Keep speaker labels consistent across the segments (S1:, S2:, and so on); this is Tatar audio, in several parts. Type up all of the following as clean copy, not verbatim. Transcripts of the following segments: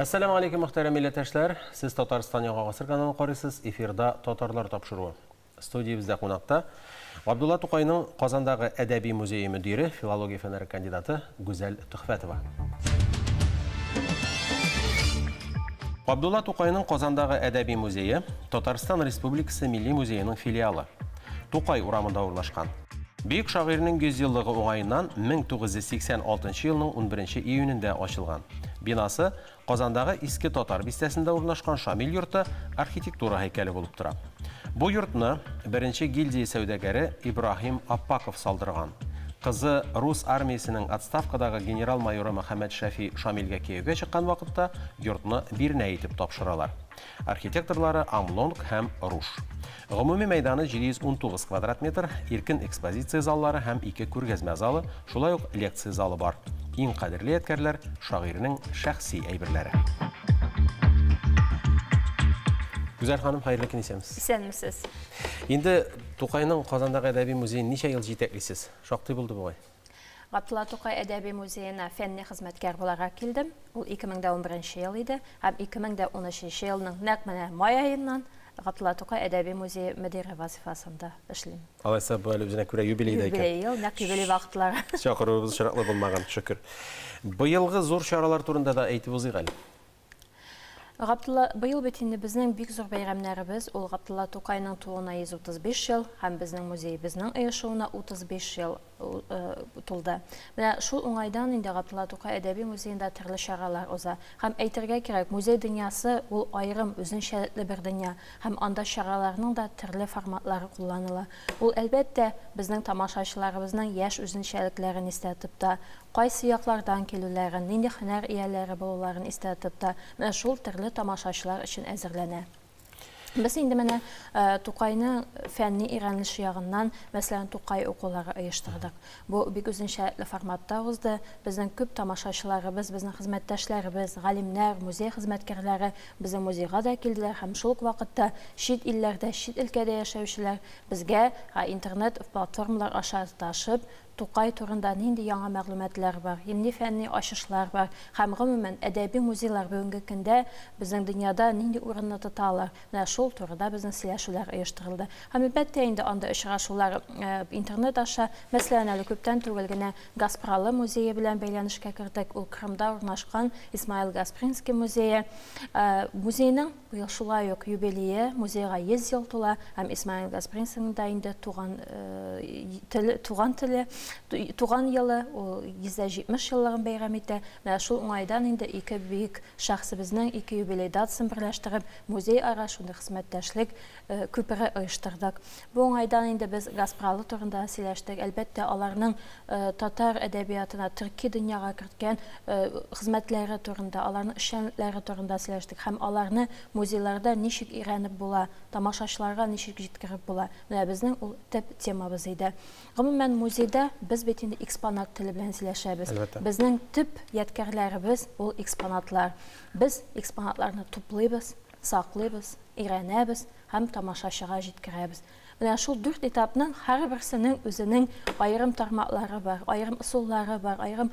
S1: Әссәламү алейкум, мөхтәрәм милләттәшләр. Сез Татарстан Яңа гасыр каналын карыйсыз. Эфирда Татарлар тапшыруы. Студиябездә кунакта Габдулла Тукайның Казандагы әдәби музее мөдире, филология фәннәре кандидаты Гүзәл Төхфәтова. Габдулла Тукайның Казандагы әдәби музее Татарстан Республикасы Милли музееның филиалы. Тукай урамында урнашкан. Бөек шагыйрьнең 100 еллыгы уңаеннан 1986 елның 11 июнендә ачылган. Бинасы Казандагы Иске Татар бистәсендә урнашкан Шамил йорты архитектура һәйкәле булып тора. Бу йортны беренче гильдия сәүдәгәре Ибраһим Аппаков салдырган. Кызы рус армиясенең отставкадагы генерал-майоры Мөхәммәд Шәфи Шамилгә кияүгә чыккан вакытта йортны бирнә итеп тапшыралар. Архитекторлары Амлонг һәм Руш. Гомуми мәйданы 719 квадрат метр, иркен экспозиция заллары һәм ике күргәзмә залы, шулай ук лекция залы бар. Иң кадерле ядкәрләр шагыйрьнең шәхси әйберләре. Гүзәл ханым, хәерле көн, исәнмесез.
S2: Исәнмесез.
S1: Инде Тукайның Казандагы әдәби музеен ничә ел җитәклисез? Шактый булды бугай.
S2: Габдулла Тукай әдәби музеена фәнни хезмәткәр буларак килдем. Ул 2011 ел иде һәм 2013 елның нәкъ менә май аеннан Габдулла Тукай әдәби музее мөдире вазифасында эшлим.
S1: Алайса бу әле үзенә күрә юбилей да икән.
S2: Юбилей ел, нәкъ юбилей вакытлары.
S1: Чакыруыбыз очраклы булмаган, шөкер. Быелгы зур чаралар турында да әйтеп узыйк әле.
S2: Габдулла, быел бит инде безнең бик зур бәйрәмнәребез, ул Габдулла Тукайның тууына 135 ел һәм безнең музеебезнең оешуына 35 ел тулды. Менә шул уңайдан инде Габдулла Тукай әдәби музеенда төрле чаралар уза. Һәм әйтергә кирәк, музей дөньясы ул аерым, үзенчәлекле бер дөнья. Һәм анда чараларның да төрле форматлары кулланыла. Ул, әлбәттә, безнең тамашачыларыбызның яшь үзенчәлекләрен истә тота, кайсы яклардан килүләрен, нинди һөнәр ияләре булуларын истә тота. Менә шул төрле тамашачылар өчен әзерләнә. Без инде менә Тукайның фәнни өйрәнелеше ягыннан, мәсәлән, Тукай укулары оештырдык. Бу бик үзенчәлекле форматта узды. Безнең күп тамашачыларыбыз, безнең хезмәттәшләребез, галимнәр, музей хезмәткәрләре безнең музейга да килделәр һәм шул ук вакытта чит илләрдә, чит өлкәдә яшәүчеләр безгә интернет платформалар аша ташып, Тукай турында нинди яңа мәгълүматлар бар, нинди фәнни ачышлар бар һәм гомумән әдәби музейлар бүгенге көндә безнең дөньяда нинди урынны тоталар. Менә шул турыда безнең сөйләшүләр оештырылды. Һәм әлбәттә инде анда очрашулар интернет аша, мәсәлән, әле күптән түгел генә Гаспралы музее белән бәйләнешкә кердек. Ул Крымда урнашкан Исмаил Гаспринский музее. Музейның быел шулай ук юбилее, музейга 100 ел тула һәм Исмаил Гаспринскийның да инде туган теле, туган теле, туган елы, ул 170 еллыгын бәйрәм итә. Менә шул уңайдан инде ике бөек шәхсебезнең ике юбилей датасын берләштереп, музей ара шундый хезмәттәшлек күпере оештырдык. Бу уңайдан инде без Гаспралы турында сөйләштек. Әлбәттә, аларның татар әдәбиятына, төрки дөньяга керткән хезмәтләре турында, аларның эшчәнлекләре турында сөйләштек һәм аларны музейларда ничек өйрәнеп була, тамашачыларга ничек җиткереп була. Менә безнең ул төп темабыз иде. Гомумән, музейда без бит инде экспонат теле белән сөйләшәбез. Безнең төп ядкәрләребез ул экспонатлар. Без экспонатларны туплыйбыз, саклыйбыз, өйрәнәбез һәм тамашачыга җиткерәбез. Менә шул дүрт этапның һәрберсенең үзенең аерым тармаклары бар, аерым ысуллары бар, аерым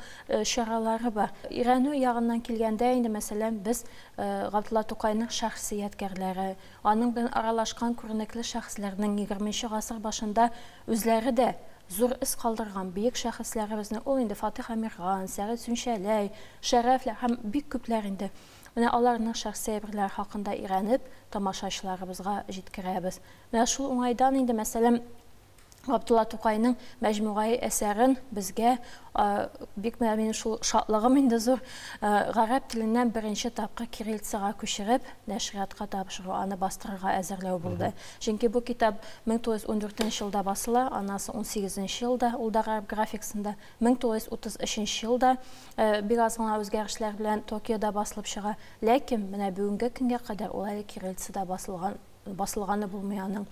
S2: чаралары бар. Өйрәнү ягыннан килгәндә инде, мәсәлән, без Габдулла Тукайның шәхси ядкәрләре, аның белән аралашкан күренекле шәхесләрнең 20 гасыр башында үзләре дә зур эз калдырган бөек шәхесләребезнең, ул инде Фатих Әмирхан, Сәгыйть Сүнчәләй, Шәрәфләр һәм бик күпләр инде. Менә аларның шәхси әйберләре хакында өйрәнеп, тамашачыларыбызга җиткерәбез. Менә шул уңайдан инде, мәсәлән, Габдулла Тукайның мәҗмугаи әсәрен безгә бик менә минем шул шатлыгым инде зур, гарәп теленнән беренче тапкыр кириллицага күчереп, нәшриятка тапшыру, аны бастырырга әзерләү булды. Чөнки бу китап 1914 елда басыла, аннан соң 18 елда, ул да гарәп графикасында, 1933 елда бик аз гына үзгәрешләр белән Токиода басылып чыга. Ләкин менә бүгенге көнгә кадәр ул әле кириллицада басылган, басылганы булмый аның.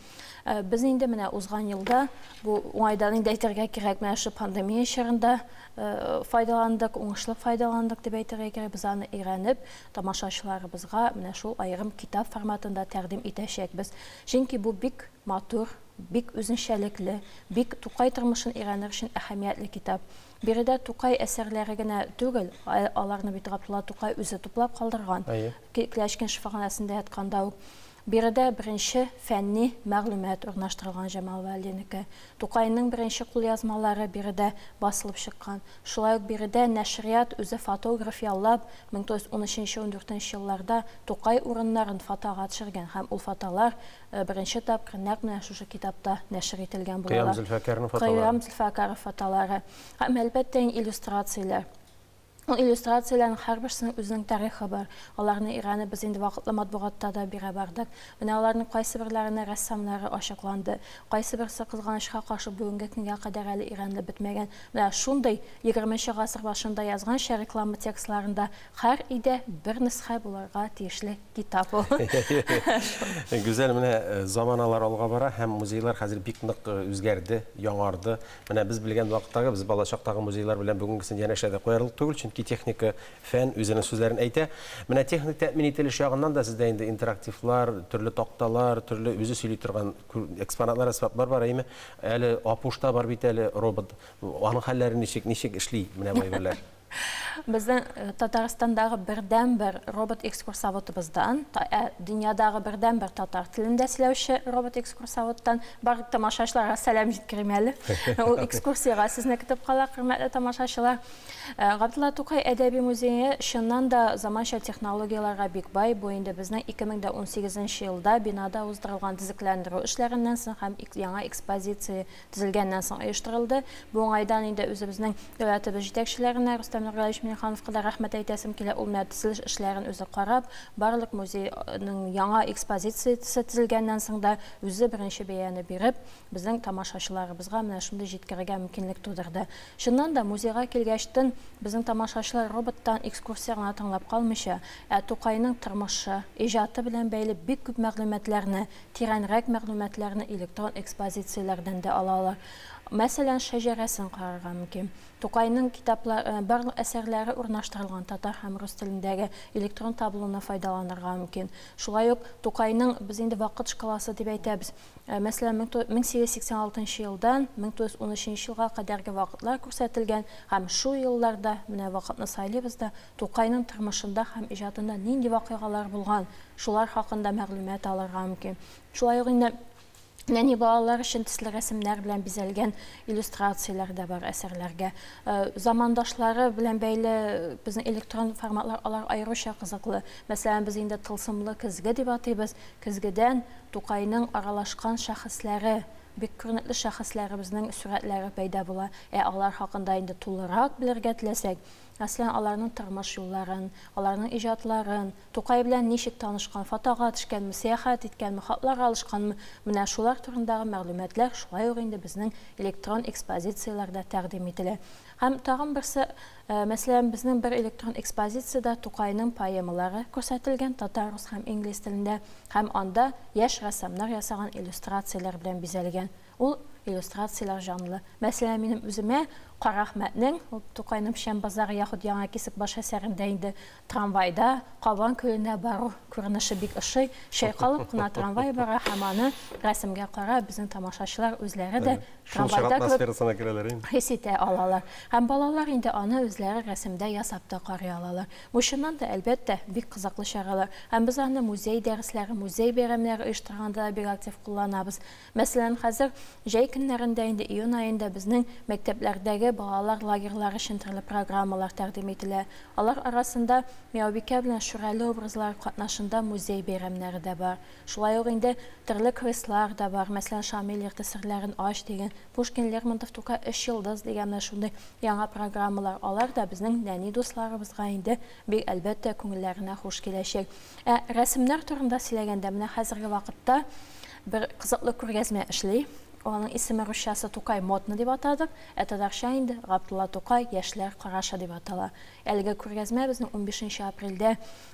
S2: Без инде менә узган елда бу уңайдан инде әйтергә кирәк, менә шу пандемия чорында файдаландык, уңышлы файдаландык дип әйтергә кирәк. Без аны өйрәнеп, тамашачыларыбызга менә шул аерым китап форматында тәкъдим итәчәкбез. Чөнки бу бик матур бик үзенчәлекле, бик Тукай тормышын өйрәнер өчен әһәмиятле китап. Биредә Тукай әсәрләре генә түгел, аларны бит Габдулла Тукай үзе туплап калдырган. Клячкин шифаханәсендә ятканда ук. Биредә беренче фәнни мәгълүмат урнаштырылган Җамал Вәлинеке. Тукайның беренче кулъязмалары биредә басылып чыккан. Шулай ук биредә нәшрият үзе фотограф яллап, 1913-14 елларда Тукай урыннарын фотога төшергән һәм ул фотолар беренче тапкыр нәкъ менә шушы китапта нәшер ителгән булалар.
S1: Кыям Зөлфәкәрнең фотолары.
S2: Кыям Зөлфәкәров фотолары. Һәм әлбәттә иллюстрацияләр. Ул иллюстрацияләрнең һәрберсенең үзенең тарихы бар. Аларны өйрәнеп без инде вакытлы матбугатта да бирә бардык. Менә аларның кайсы берләренә рәссамнары ачыкланды. Кайсы берсе кызганычка каршы бүгенге көнгә кадәр әле өйрәнелеп бетмәгән. Менә шундый 20 гасыр башында язганча реклама текстларында һәр өйдә бер нөсхә булырга тиешле китап ул.
S1: Гүзәл, менә заманалар алга бара һәм музейлар хәзер бик нык үзгәрде, яңарды. Менә без белгән вакыттагы, без балачактагы музейлар белән бүгенгесен янәшә дә куярлык түгел, чөнки техника, фән үзенең сүзләрен әйтә. Менә техник тәэмин ителеш ягыннан да сездә инде интерактивлар, төрле такталар, төрле үзе сөйли торган экспонатлар, әсбаплар бар, әйме? Әле Апушта бар бит әле робот. Аның хәлләре ничек, ничек эшли менә бу әйберләр?
S2: Безнең Татарстандагы бердәнбер робот-экскурсоводыбыздан, дөньядагы бердәнбер татар телендә сөйләүче робот-экскурсоводтан барлык тамашачыларга сәлам җиткерим әле. Ул экскурсиягә сезне көтеп кала, хөрмәтле тамашачылар. Габдулла Тукай әдәби музее чыннан да заманча технологияләргә бик бай. Бу инде безнең 2018 елда бинада уздырылган төзекләндерү эшләреннән соң һәм яңа экспозиция төзелгәннән соң оештырылды. Бу уңайдан инде үзебезнең дәүләтебез җитәкчеләренә Рөстәм Нургалиевич Миңнехановка да рәхмәт әйтәсем килә. Ул менә төзелеш эшләрен үзе карап, барлык музейның яңа экспозициясе төзелгәннән соң да үзе беренче бәяне биреп, безнең тамашачыларыбызга менә шундый җиткерергә мөмкинлек тудырды. Чыннан да музейга килгәчтен безнең тамашачылар роботтан экскурсия гына тыңлап калмыйча, ә Тукайның тормышы, иҗаты белән бәйле бик күп мәгълүматларны, тирәнрәк мәгълүматларны электрон экспозицияләрдән дә алалар. Мәсәлән, шәҗәрәсен карарга мөмкин. Тукайның китаплары, барлык әсәрләре урнаштырылган татар һәм рус телендәге электрон таблоны файдаланырга мөмкин. Шулай ук Тукайның без инде вакыт шкаласы дип әйтәбез. Мәсәлән, 1886 елдан 1913 елга кадәрге вакытлар күрсәтелгән һәм шул елларда менә вакытны сайлыйбыз да Тукайның тормышында һәм иҗатында нинди вакыйгалар булган, шулар хакында мәгълүмат алырга мөмкин. Шулай ук инде нәни балалар өчен төсле рәсемнәр белән бизәлгән иллюстрацияләр дә бар әсәрләргә. Замандашлары белән бәйле безнең электрон форматлар алар аеруча кызыклы. Мәсәлән, без инде тылсымлы көзге дип атыйбыз. Көзгедән Тукайның аралашкан шәхесләре, бик күренекле шәхесләребезнең сурәтләре пәйда була. Ә алар хакында инде тулырак белергә теләсәк, мәсәлән, аларның тормыш юлларын, аларның иҗатларын, Тукай белән ничек танышкан, фотога төшкәнме, сәяхәт иткәнме, хатлар алышканмы, менә шулар турындагы мәгълүматлар шулай ук инде безнең электрон экспозицияләрдә тәкъдим ителә. Һәм тагын берсе, мәсәлән, безнең бер электрон экспозициядә Тукайның поэмалары күрсәтелгән татар, рус һәм инглиз телендә, һәм анда яшь рәссамнар ясаган иллюстрацияләр белән бизәлгән. Ул иллюстрацияләр җанлы. Мәсәлән, минем үземә Карахмәтнең, ул Тукайның Печән базары яхуд Яңа Кисекбаш әсәрендә инде трамвайда Кабан күленә бару күренеше бик ошый. Чайкалып кына трамвай бара һәм аны рәсемгә карап безнең тамашачылар үзләре дә трамвайда кебек хис итә алалар. Һәм балалар инде аны үзләре рәсемдә ясап та карый алалар. Бу чыннан да, әлбәттә, бик кызыклы чаралар. Һәм без аны музей дәресләре, музей бәйрәмнәре оештырганда да бик актив кулланабыз. Мәсәлән, хәзер җәй көннәрендә инде июнь аенда безнең мәктәпләрдәге балалар лагерьлары өчен төрле программалар тәкъдим ителә. Алар арасында Мияубикә белән Шүрәле образлары катнашында музей бәйрәмнәре дә бар. Шулай ук инде төрле квестлар да бар. Мәсәлән, Шамил йорты серләрен ач дигән, Пушкин, Лермонтов, Тукай өч йолдыз дигән менә шундый яңа программалар. Алар да безнең нәни дусларыбызга инде бик әлбәттә күңелләренә хуш киләчәк. Ә рәсемнәр турында сөйләгәндә, менә хәзерге вакытта бер кызыклы күргәзмә эшли. Аның исеме русчасы Тукай модны дип атадык, ә татарча инде Габдулла Тукай яшьләр карашы дип атала. Әлеге күргәзмә безнең 15 апрельдә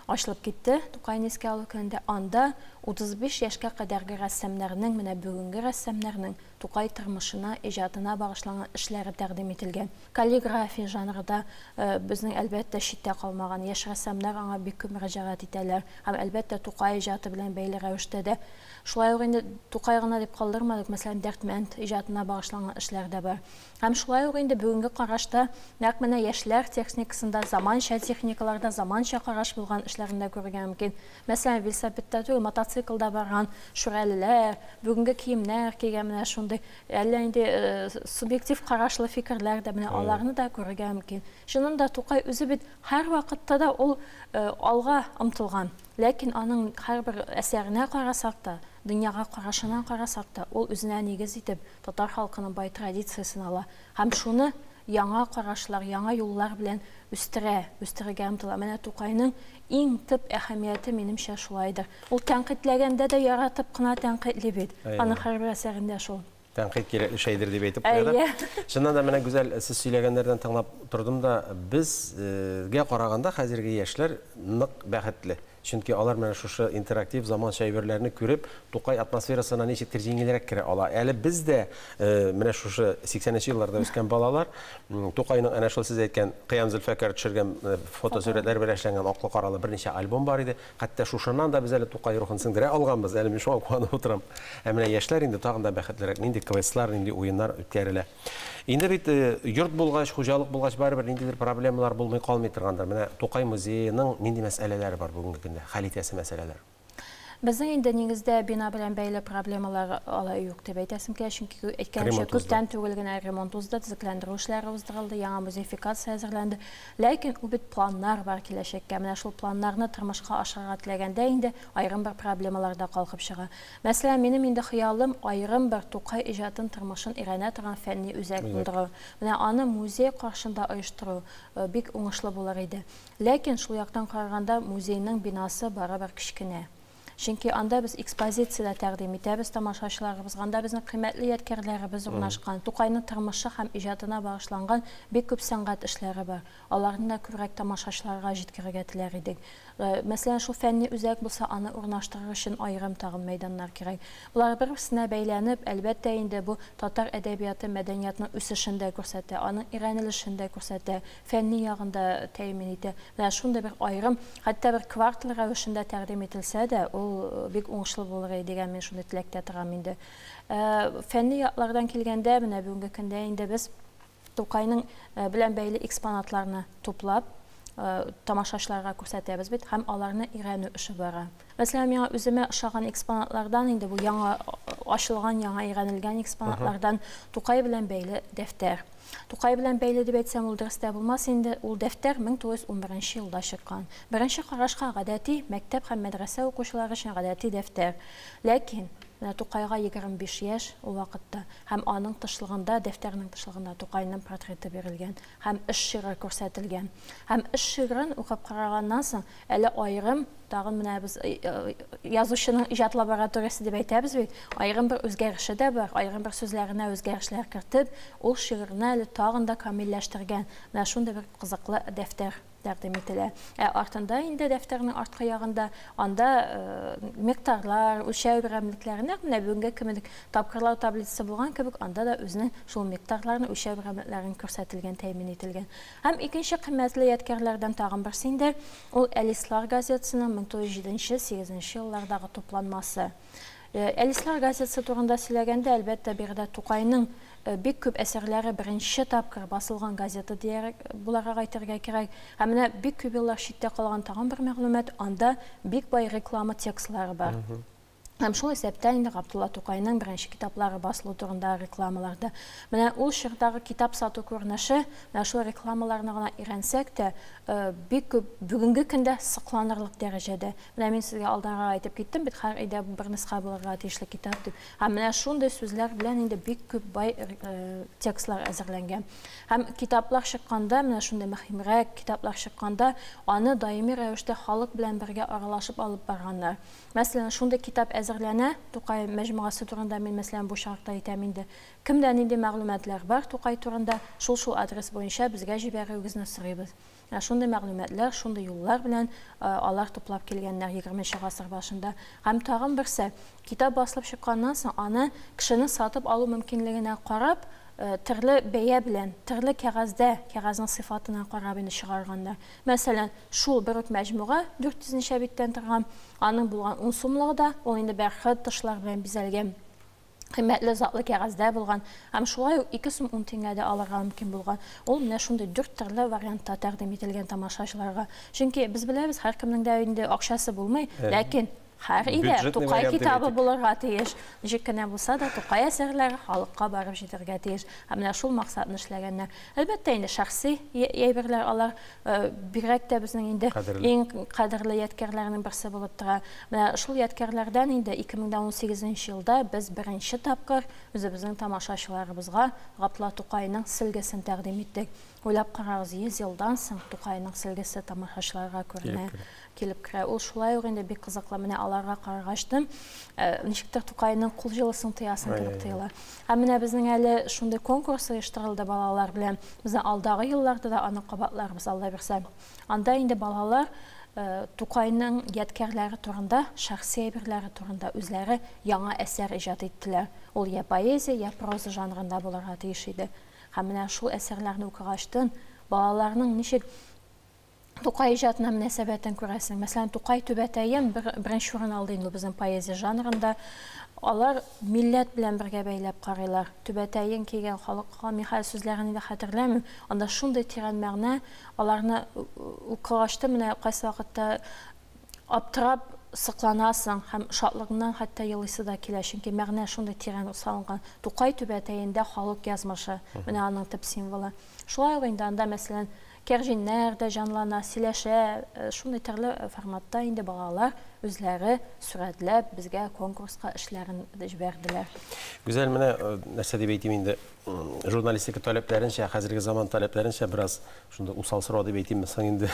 S2: ачылып китте. Тукайны искә алу көнендә анда 35 яшькә кадәрге рәссамнарның, менә бүгенге рәссамнарның Тукай тормышына, иҗатына багышланган эшләре тәкъдим ителгән. Каллиграфия жанры да безнең, әлбәттә, читтә калмаган. Яшь рәссамнар аңа бик күп мөрәҗәгать итәләр. Һәм, әлбәттә, Тукай иҗаты белән бәйле рәвештә дә. Шулай ук инде Тукай гына дип калдырмадык, мәсәлән, Дәрдмәнд иҗатына багышланган эшләр дә бар. Һәм шулай ук инде бүгенге карашта нәкъ менә яшьләр техникасында, заманча техникаларда заманча караш булган эшләрне дә күрергә мөмкин. Мәсәлән, велосипедта түгел, мотоциклда барган шүрәлеләр, бүгенге киемнәр кигән менә шундый әллә инде субъектив карашлы фикерләр дә, менә аларны да күрергә мөмкин. Чыннан да Тукай үзе бит һәрвакытта да ул алга омтылган. Ләкин аның һәрбер әсәренә карасак та, дөньяга карашына карасак та, ул үзенә нигез итеп татар халкының бай традициясен ала һәм шуны яңа карашлар, яңа юллар белән үстерә, үстерергә омтыла. Менә Тукайның иң төп әһәмияте, минемчә, шулайдыр. Ул тәнкыйтьләгәндә дә яратып кына тәнкыйтьли бит. Аның һәрбер әсәрендә шул.
S1: Тәнкыйть кирәкле шәйдер дип әйтеп куя да. Чыннан да менә, Гүзәл, сез сөйләгәннәрдән тыңлап тордым да, безгә караганда хәзерге яшьләр нык бәхетле. Чөнки алар менә шушы интерактив заманча әйберләрне күреп, Тукай атмосферасына ничектер җиңелрәк керә ала. Әле без дә менә шушы 80 елларда үскән балалар Тукайның әнә шул сез әйткән Кыям Зөлфәкәр төшергән фотосурәтләр белән эшләнгән аклы-каралы берничә альбом бар иде. Хәтта шушыннан да без әле Тукай рухын сеңдерә алганбыз. Әле мин шуңа куанып утырам. Ә менә яшьләр инде тагын да бәхетлерәк. Нинди квестлар, нинди уеннар үткәрелә. Инде бит йорт булгач, хуҗалык булгач, барыбер ниндидер проблемалар булмый калмый торгандыр. Менә Тукай музееның нинди мәсьәләләре бар бүгенге көндә, хәл итәсе мәсьәләләр?
S2: Безнең инде нигездә бина белән бәйле проблемалар алай юк дип әйтәсем килә, чөнки әйткәнемчә, күптән түгел генә ремонт узды, төзекләндерү эшләре уздырылды, яңа музейфикация әзерләнде. Ләкин ул бит планнар бар киләчәккә. Менә шул планнарны тормышка ашырырга теләгәндә инде аерым бер проблемалар да калкып чыга. Мәсәлән, минем инде хыялым аерым бер Тукай иҗатын, тормышын өйрәнә торган фәнни үзәк булдыру. Менә аны музей каршында оештыру бик уңышлы булыр иде. Ләкин шул яктан караганда музейның бинасы барыбер кечкенә. Чөнки анда без экспозиция дә тәкъдим итәбез тамашачыларыбызга. Анда безнең кыйммәтле ядкәрләребез урнашкан. Тукайның тормышы һәм иҗатына багышланган бик күп сәнгать эшләре бар. Аларны да күбрәк тамашачыларга җиткерергә теләр идек. Мәсәлән, шул фәнни үзәк булса, аны урнаштырыр өчен аерым тагын мәйданнар кирәк. Болар бер-берсенә бәйләнеп, әлбәттә инде, бу татар әдәбияты, мәдәниятының үсешен дә күрсәтә, аның өйрәнелешен дә күрсәтә, фәнни ягын да тәэмин итә. Менә шундый бер аерым, хәтта бер квартал рәвешендә тәкъдим ителсә дә, ул бик уңышлы булыр иде дигән мин шундый теләктә торам инде. Фәнни яклардан килгәндә, менә бүгенге көндә инде без Тукайның белән бәйле экспонатларны туплап, тамашачыларга күрсәтәбез бит һәм аларны өйрәнү эше бара. Мәсәлән, миңа үземә ошаган экспонатлардан инде бу яңа ачылган, яңа өйрәнелгән экспонатлардан Тукай белән бәйле дәфтәр. Тукай белән бәйле дип әйтсәм, ул дөрес тә булмас инде. Ул дәфтәр 1911 елда чыккан. Беренче карашка гадәти мәктәп һәм мәдрәсә укучылары өчен гадәти дәфтәр. Ләкин менә Тукайга 25 яшь ул вакытта һәм аның тышлыгында, дәфтәрнең тышлыгында Тукайның портреты бирелгән һәм эш шигыре күрсәтелгән. Һәм эш шигырен укып караганнан соң, әле аерым тагын менә без язучының иҗат лабораториясе дип әйтәбез бит, аерым бер үзгәреше дә бар, аерым бер сүзләренә үзгәрешләр кертеп, ул шигырьне әле тагын да камилләштергән. Менә шундый бер кызыклы дәфтәр тәкъдим ителә. Ә артында инде, дәфтәрнең арткы ягында, анда микъдарлар, үлчәү берәмлекләре, нәкъ менә бүгенге кебек тапкырлау таблицасы булган кебек, анда да үзенең шул микъдарларны, үлчәү берәмлекләрен күрсәтелгән, тәэмин ителгән. Һәм икенче кыйммәтле ядкәрләрдән тагын берсе инде ул Әлислар газетасының 1907-8 еллардагы тупланмасы. Әлислар газетасы турында сөйләгәндә, әлбәттә, биредә Тукайның бик күп әсәрләре беренче тапкыр басылган газета диярәк буларак әйтергә кирәк. Һәм менә бик күп еллар читтә калган тагын бер мәгълүмат, анда бик бай реклама текстлары бар. Һәм шул исәптән инде Габдулла Тукайның беренче китаплары басылу турындагы рекламаларда. Менә ул чордагы китап сату күренеше, менә шул рекламаларны гына өйрәнсәк тә, бик күп бүгенге көндә сокланырлык дәрәҗәдә. Менә мин сезгә алданрак әйтеп киттем бит, һәр өйдә бер нөсхә булырга тиешле китап дип. Һәм менә шундый сүзләр белән инде бик күп бай текстлар әзерләнгән. Һәм китаплар чыкканда, менә шундый мөһимрәк китаплар чыкканда, аны даими рәвештә халык белән бергә аралашып алып барганнар. Мәсәлән, шундый китап әзерләнгән. әзерләнә, Тукай мәҗмугасы турында мин, мәсәлән, бу чакта әйтәм инде. Кемдә нинди мәгълүматлар бар Тукай турында, шул-шул адрес буенча безгә җибәрүегезне сорыйбыз. Менә шундый мәгълүматлар, шундый юллар белән алар туплап килгәннәр 20 гасыр башында. Һәм тагын берсе, китап басылып чыкканнан соң, аны кешенең сатып алу мөмкинлегенә карап, төрле бәя белән, төрле кәгазьдә, кәгазьнең сыйфатына карап инде чыгарганнар. Мәсәлән, шул бер үк мәҗмуга 400 ничә биттән торган, аның булган 10 сумлыгы да, ул инде бәрхет тышлар белән бизәлгән, кыйммәтле затлы кәгазьдә булган һәм шулай ук 2 сум 10 тиңгә дә алырга мөмкин булган. Ул менә шундый дүрт төрле вариантта тәкъдим ителгән тамашачыларга. Чөнки без беләбез, һәркемнең дә инде акчасы булмый, ләкин һәр өйдә Тукай китабы булырга тиеш. Ничек кенә булса да, Тукай әсәрләре халыкка барып җитәргә тиеш. Һәм менә шул максатны эшләгәннәр. Әлбәттә инде, шәхси әйберләр алар бигрәк тә безнең инде иң кадерле ядкәрләрнең берсе булып тора. Менә шул ядкәрләрдән инде 2018 елда без беренче тапкыр үзебезнең тамашачыларыбызга Габдулла Тукайның сөлгесен тәкъдим иттек. Уйлап карагыз, 100 елдан соң Тукайның сөлгесе тамашачыларга күренә, килеп керә. Ул шулай ук инде бик кызыклы. Менә аларга карагачтын, ничектер Тукайның кул җылысын тоясың кебек тоела. Һәм менә безнең әле шундый конкурс оештырылды балалар белән. Без алдагы елларда да аны кабатларбыз, Алла бирсә. Анда инде балалар Тукайның ядкәрләре турында, шәхси әйберләре турында үзләре яңа әсәр иҗат иттеләр. Ул я поэзия, я проза жанрында булырга тиеш иде. Һәм менә шул әсәрләрне укыгачтын, балаларның ничек Тукай иҗатына мөнәсәбәтен күрәсең. Мәсәлән, Тукай түбәтәем беренче урын алды инде безнең поэзия жанрында. Алар милләт белән бергә бәйләп карыйлар. Түбәтәен кигән халыкка, мин хәзер сүзләрен инде хәтерләмим. Анда шундый тирән мәгънә, аларны укыгачта менә кайсы вакытта аптырап сокланасың һәм шатлыгыңнан хәтта елыйсы да килә, чөнки мәгънә шундый тирән салынган. Тукай түбәтәендә халык язмышы, менә аның төп символы. Шулай ук инде анда, мәсәлән, кәрҗиннәр дә җанлана, сөйләшә, шундый төрле форматта инде балалар үзләре сурәтләп безгә конкурска эшләрен җибәрделәр.
S1: Гүзәл, менә нәрсә дип әйтим инде, журналистика таләпләренчә, хәзерге заман таләпләренчә бераз шунда усал сорау дип әйтимме соң инде,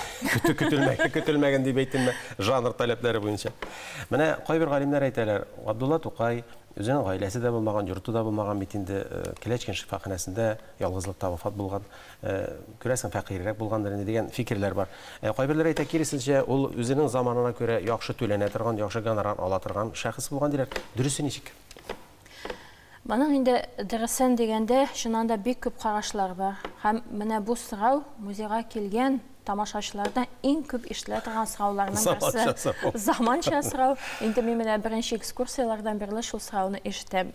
S1: көтелмәгән, көтелмәгән дип әйтимме, жанр таләпләре буенча. Менә кайбер галимнәр әйтәләр, Габдулла Тукай үзенең гаиләсе дә булмаган, йорты да булмаган бит инде, Келәчкин шифаханәсендә ялгызлыкта вафат булган, күрәсең, фәкыйрьрәк булгандыр инде дигән фикерләр бар. Кайберләр әйтә, киресенчә, ул үзенең заманына күрә яхшы түләнә торган, яхшы гонорар ала торган шәхес булган диләр. Дөресе ничек?
S2: Моның инде дөресен дигәндә, чыннан да бик күп карашлар бар. Һәм менә бу сорау музейга килгән тамашачылардан иң күп ишетелә торган сорауларның берсе. Заманча сорау. Инде мин менә беренче экскурсияләрдән бирле шул сорауны ишетәм.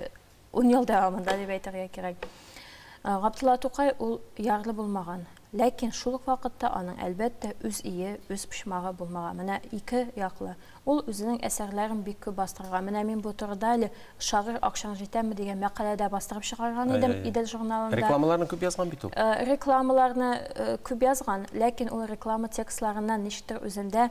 S2: 10 ел дәвамында дип әйтергә кирәк. Габдулла Тукай ул ярлы булмаган. Ләкин шул ук вакытта аның әлбәттә үз өе, үз почмагы булмаган. Менә ике яклы. Ул үзенең әсәрләрен бик күп бастырган. Менә мин бу турыда әле «Шагыйрь акчаң җитәме» дигән мәкаләдә бастырып чыгарган идем Идел журналында.
S1: Рекламаларны күп язган бит ул.
S2: Рекламаларны күп язган, ләкин ул реклама текстларыннан ничектер үзендә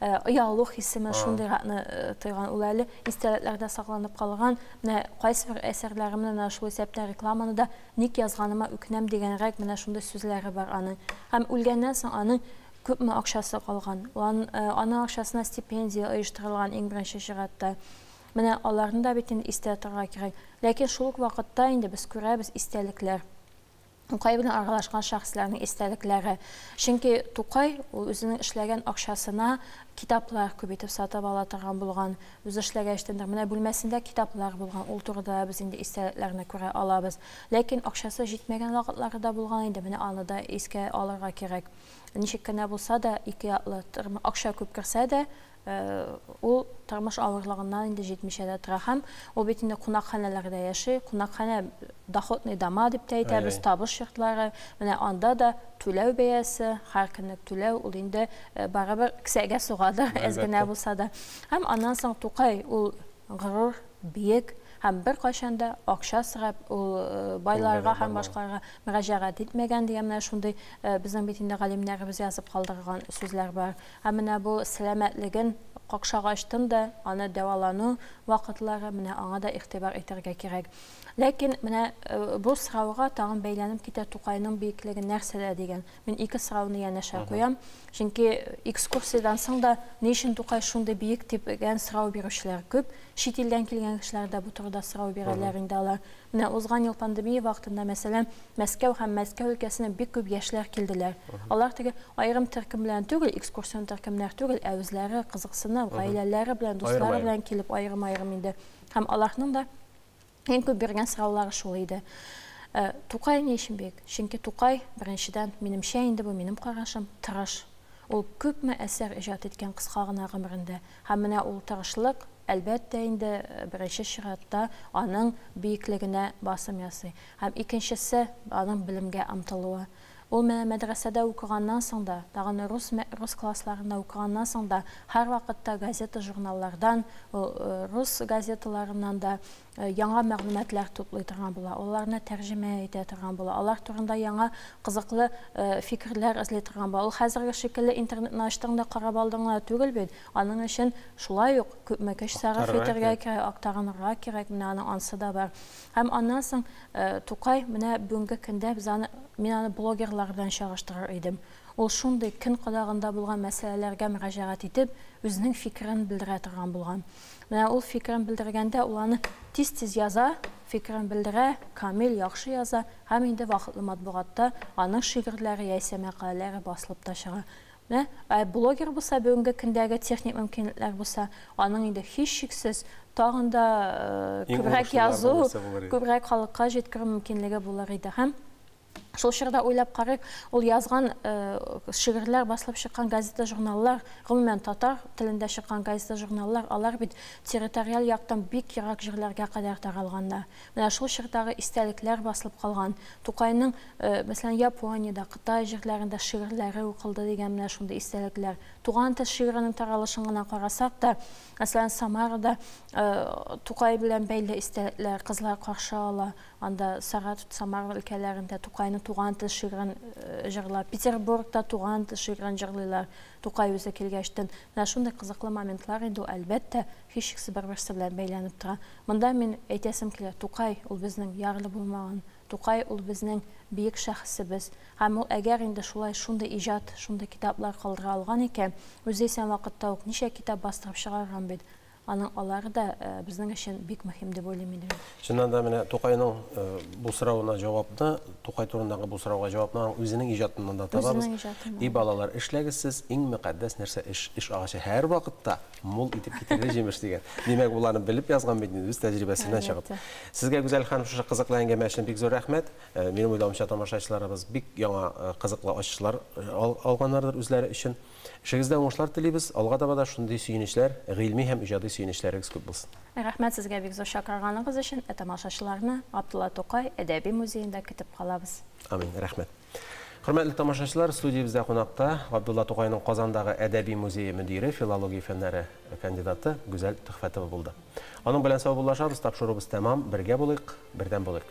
S2: оялу хисеме шундыйракны тойган. Ул әле истәлекләрдә сакланып калган. Менә кайсыбер әсәрләремне, менә шул исәптән рекламаны да ник язганыма үкенәм дигәнрәк менә шундый сүзләре бар аның. Һәм үлгәннән соң аның күпме акчасы калган. Аның акчасына стипендия оештырылган иң беренче чиратта. Менә аларны да бит инде истә торырга кирәк. Ләкин шул ук вакытта инде без күрәбез истәлекләр. Тукай белән аралашкан шәхесләрнең истәлекләре. Чөнки Тукай ул үзенең эшләгән акчасына китаплар күп итеп сатып ала торган булган. Үзе эшләгәчтендер менә бүлмәсендә китаплар булган. Ул турыда без инде истәлекләрне күрә алабыз. Ләкин акчасы җитмәгән вакытлары да булган инде. Менә аны да искә алырга кирәк. Ничек кенә булса да, ике яклы акча күп керсә дә, ул тормыш авырлыгыннан инде җитмичә дә тора. Һәм ул бит инде кунакханәләрдә яши. Кунакханә доходный дома дип тә әйтәбез, табыш йортлары. Менә анда да түләү бәясе, һәр көнлек түләү ул инде барыбер кесәгә сугадыр, әз генә булса да. Һәм аннан соң Тукай ул горур, биек һәм бер кайчан да акча сорап ул байларга һәм башкаларга мөрәҗәгать итмәгән дигән менә шундый безнең бит инде галимнәребез язып калдырган сүзләр бар. Һәм менә бу сәламәтлеген какшагачтын да аны дәвалану вакытлары, менә аңа да игътибар итәргә кирәк. Ләкин менә бу сорауга тагын бәйләнеп китә Тукайның бөеклеге нәрсәдә дигән. Мин ике сорауны янәшә куям. Чөнки экскурсиядән соң да ни өчен Тукай шундый бөек дигән сорау бирүчеләр күп. Чит илдән килгән кешеләр дә бу турыда сорау бирәләр инде алар. Менә узган ел пандемия вакытында, мәсәлән, Мәскәү һәм Мәскәү өлкәсенә бик күп яшьләр килделәр. Алар теге аерым төркем белән түгел, экскурсион төркемнәр түгел, ә үзләре кызыксынып, гаиләләре белән, дуслары белән килеп, аерым-аерым инде. Һәм аларның да иң күп биргән сораулары шул иде. Тукай ни өчен бөек? Чөнки Тукай, беренчедән, минемчә инде бу минем карашым, тырыш. Ул күпме әсәр иҗат иткән кыска гына гомерендә. Һәм менә ул тырышлык, әлбәттә инде, беренче чиратта аның бөеклегенә басым ясый. Һәм икенчесе, аның белемгә омтылуы. Ул менә мәдрәсәдә укыганнан соң да, тагын рус рус классларында укыганнан соң да, һәрвакытта газета-журналлардан, рус газеталарыннан да яңа мәгълүматлар туплый торган була, аларны тәрҗемә итә торган була, алар турында яңа кызыклы фикерләр эзли торган була. Ул хәзерге шикелле интернетны ачтың да карап алдың гына түгел бит. Аның өчен шулай ук күпме көч сарыф итәргә кирәк, актарынырга кирәк, менә аның ансы да бар. Һәм аннан соң Тукай, менә бүгенге көндә без аны, мин аны блогерлар белән чагыштырыр идем. Ул шундый көн кадагында булган мәсьәләләргә мөрәҗәгать итеп, үзенең фикерен белдерә торган булган. Менә ул фикерен белдергәндә, ул аны тиз-тиз яза, фикерен белдерә, камил, яхшы яза һәм инде вакытлы матбугатта аның шигырьләре яисә мәкаләләре басылып та чыга. Менә, ә блогер булса, бүгенге көндәге техник мөмкинлекләр булса, аның инде һичшиксез тагын да күбрәк язу, күбрәк халыкка җиткерү мөмкинлеге булыр иде. Һәм шул чорда уйлап карыйк, ул язган шигырьләр басылып чыккан газета-журналлар, гомумән татар телендә чыккан газета-журналлар, алар бит территориаль яктан бик ерак җирләргә кадәр таралганнар. Менә шул чордагы истәлекләр басылып калган. Тукайның, мәсәлән, Япониядә, Кытай җирләрендә шигырьләре укылды дигән менә шундый истәлекләр. Туган тел шигыренең таралышын гына карасак та, мәсәлән, Самарада Тукай белән бәйле истәлекләр, кызлар каршы ала. Анда Саратов, Самара өлкәләрендә Тукайның Туган тел шигырен җырлап, Петербургта Туган тел шигырен җырлыйлар, Тукай үзе килгәчтен. Менә шундый кызыклы моментлар инде ул, әлбәттә, һичшиксез бер-берсе белән бәйләнеп тора. Монда мин әйтәсем килә, Тукай ул безнең ярлы булмаган, Тукай ул безнең бөек шәхесебез. Һәм ул әгәр инде шулай шундый иҗат, шундый китаплар калдыра алган икән, үзе исән вакытта ук ничә китап бастырып чыгарган бит. Аның алары да безнең өчен бик мөһим дип уйлыйм инде мин.
S1: Чыннан да менә Тукайның бу соравына җавапны, Тукай турындагы бу сорауга җавапны аның үзенең иҗатыннан да табабыз.
S2: Үзенең иҗатыннан.
S1: И балалар, эшләгез сез, иң мөкатдәс нәрсә эш, эш агачы һәрвакытта мул итеп китерер җимеш дигән. Димәк, ул аны белеп язган бит инде, үз тәҗрибәсеннән чыгып.
S2: Әлбәттә.
S1: Сезгә, Гүзәл ханым, шушы кызыклы әңгәмә өчен бик зур рәхмәт. Минем уйлавымча, тамашачыларыбыз бик яңа кызыклы ачышлар алганнардыр үзләре өчен. Эшегездә уңышлар телибез, алга таба да шундый сөенечләр, гыйльми һәм иҗади сөенечләрегез күп булсын.
S2: Рәхмәт сезгә бик зур чакырганыгыз өчен, ә тамашачыларны Габдулла Тукай әдәби музеенда көтеп калабыз.
S1: Амин, рәхмәт. Хөрмәтле тамашачылар, студиябездә кунакта Габдулла Тукайның Казандагы әдәби музее мөдире, филология фәннәре кандидаты Гүзәл Төхфәтова булды. Аның белән саубуллашабыз, тапшыруыбыз тәмам, бергә булыйк, бердәм булыйк.